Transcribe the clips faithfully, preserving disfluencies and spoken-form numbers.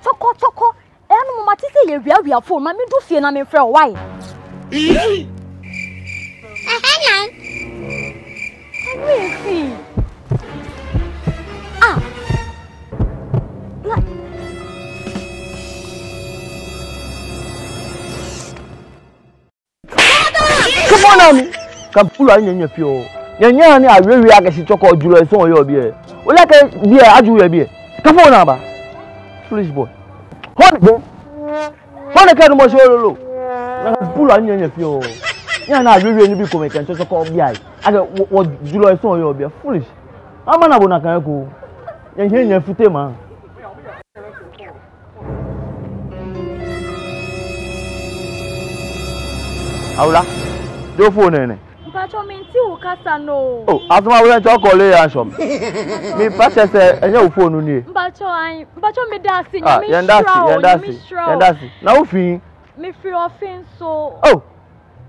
Tsɔkɔ, tsɔkɔ. Ɛɛ, no mɔ ma ti sɛ yɛ wia wia phone, ma mi du fie na mi frɛ o, why? Ɛhɛn. Ɛhɛn fi. Ah. Like, Come on, Ami. Ka phone lɛ nyɛ nyɛ fioo. Nyɛ nyɛ ni awie wie akɛ shi tsɔkɔ julɔ sɔŋŋ yɔɔ biɛ. Ole akɛ biɛ aju yɛ biɛ. Ka phone lɛ ba. Foolish boy. Hon bo. Hon kɛ numɔ shi lolo. Na ka phone lɛ nyɛ nyɛ fioo. Nyɛ ni awie wie nibii komɛi kɛ tsɔkɔ biɛ. Akɛ wɔ, wɔ julɔ sɔŋŋ yɔɔ biɛ. Foolish. Ama na bo na kan ko. Nyɛ nyɛ nyɛ fute ma. Awula, jo phone nɛ. Mpatsɔ, mi nti wo kasa no. Oh, asoma wo lɛ ntsɔ kɔle ya nshɔ. Mi patsɛ sɛ, ɛnyɛ wo phone ni. Mpatsɔ, ai, mpatsɔ, meda ase, ah, Nyame nhyira wo, Nyame nhyira wo. Yɛda ase. Na wo fi? Mi firi Office so. Oh,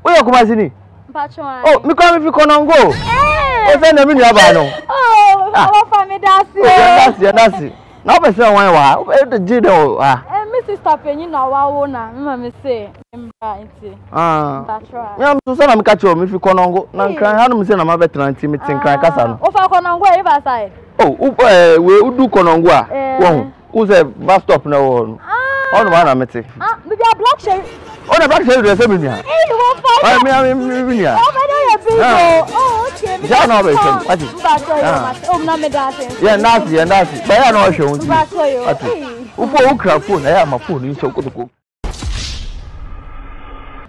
Woyɛ Kumasi ni? Mpatsɔ, ai. Oh, mi kura mi fi Konongo. Ee. Osɛɛ nɛ mi nua ba nɔ. Oh, ah. Awo fa mi da ase. Oh, yɛda ase, yɛda ase. Na wopɛ sɛ wɔn wa? Wopɛ sɛ gye dɛ o, ah. Eh, mi sister panyin na wawo na, mi ma mi se, mbra nti. Ah. Mpatsɔ, ai. Mi am so sɛ na mi ka kyerɛ o, mi fi Konongo. Na Nkran ha no mi se na mabɛtena nti mi te Nkran kasa no. Ah, ofa Konongo, eh, river side. Oh, wo, eh, we, wodu Konongo a? Eh. Wɔn. Wo sɛ bus stop na wɔ no. Ah. Ɔno ma na mete. Ah, bibi a Black Sherry. Ɔno Black Sherry de sɛ me nua. Eh, wɔ fa. Ah, me, me, me, me nua. Oh, me nua yɛ bi o. Oh, okay. Ja na ɔbɛ sɛ. Ati. Mpatsɔ, ah. Oh, na meda ase. Yɛda ase, yɛda ase. Ba ya na ɔhwɛ wo nti. Mpatsɔ, yo. Ati. Eh. Wo phone, wo kura phone, na ya ma phone nso kotoko.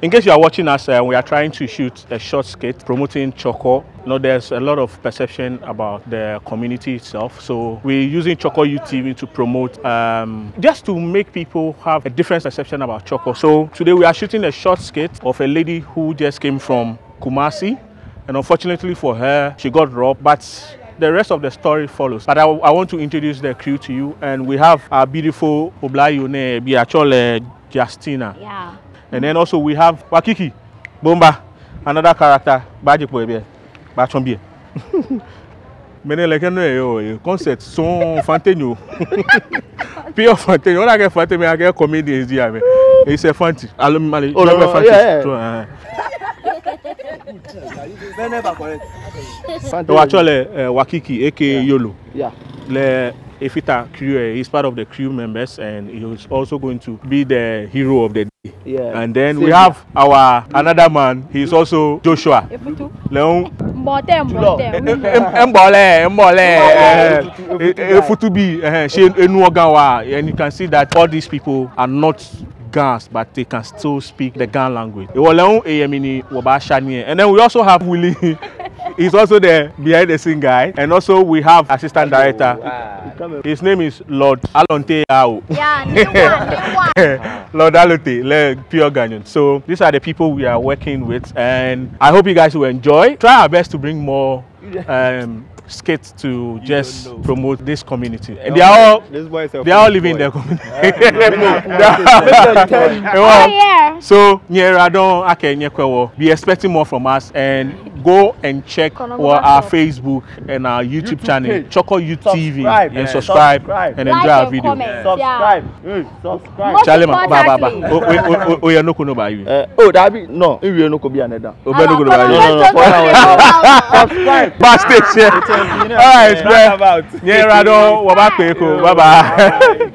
In case you are watching us, uh, we are trying to shoot a short skit promoting Chorkor. You know, there's a lot of perception about the community itself. So we're using Chorkor Youth T V to promote, um, just to make people have a different perception about Chorkor. So today we are shooting a short skit of a lady who just came from Kumasi. And unfortunately for her, she got robbed. But the rest of the story follows. But I, I want to introduce the crew to you. And we have our beautiful Oblayoo nɛɛ, bi atsɛɔ lɛ Justina. Yeah. And then also we have Wakiki Bomba, another character. Baaje kpo yɛ biɛ. Baatsɔ biɛ. Mɛni lɛ kɛ no yɛ o, yɛ concert sɔŋŋ Fantenyo. Pure Fantenyo. Ona akɛ Fantenyo, akɛ comedians ji amɛ. It's a Fante. Alo mali. Oh, no, no, Fante. Yeah, yeah. So, uh, Fante. Atsɛɔ lɛ, uh, Wakiki, A K A, yeah. Yolo. Yeah. Lɛ efata crew, eh, he's part of the crew members, and he is also going to be the hero of the day. Yeah. And then we have our another man. He's also Joshua. Efutu. Lɛ hu. Mbɔtɛ, mbɔtɛ. Em-, em-, em-, mbɔlɛ, mbɔlɛ. Mbɔlɛ. Eh, efutu bi, eh, shi enuɔ Ga waa. And you can see that all these people are not Gas, but they can still speak the Ga language. Hewɔ lɛ hu eyɛ mli ni wɔbaasha nii. And then we also have Willie. He's also the behind the scene guy. And also we have assistant director. Wow. His name is Lord Alonte Yao. Yeah, new one, new one. Lord Alonte, lɛ pure Ganyo. So these are the people we are working with, and I hope you guys will enjoy. Try our best to bring more, um, skits to just promote this community. And they are all, they are all living in the community. Oh, yeah. So, nyɛyiwaladɔŋŋ akɛ nyɛkwɛ wɔ. Be expecting more from us and go and check our Facebook and our YouTube channel, Chorkor Youth T V, and subscribe and enjoy our video. Subscribe. Charlie, ma, ba, ba, ba. O, o, o, o, oyɛ nɔ ko ni obaawie? Eh, oh, dabi, no, miwieee nɔ ko bianɛ da. Obɛ nɔ ko ni obaawie? No, no, no, for now, no. Subscribe. Backstage, yeah. All right, man. Nyɛyiwaladɔŋŋ, wɔbaakpe ekoŋŋ. Bye bye.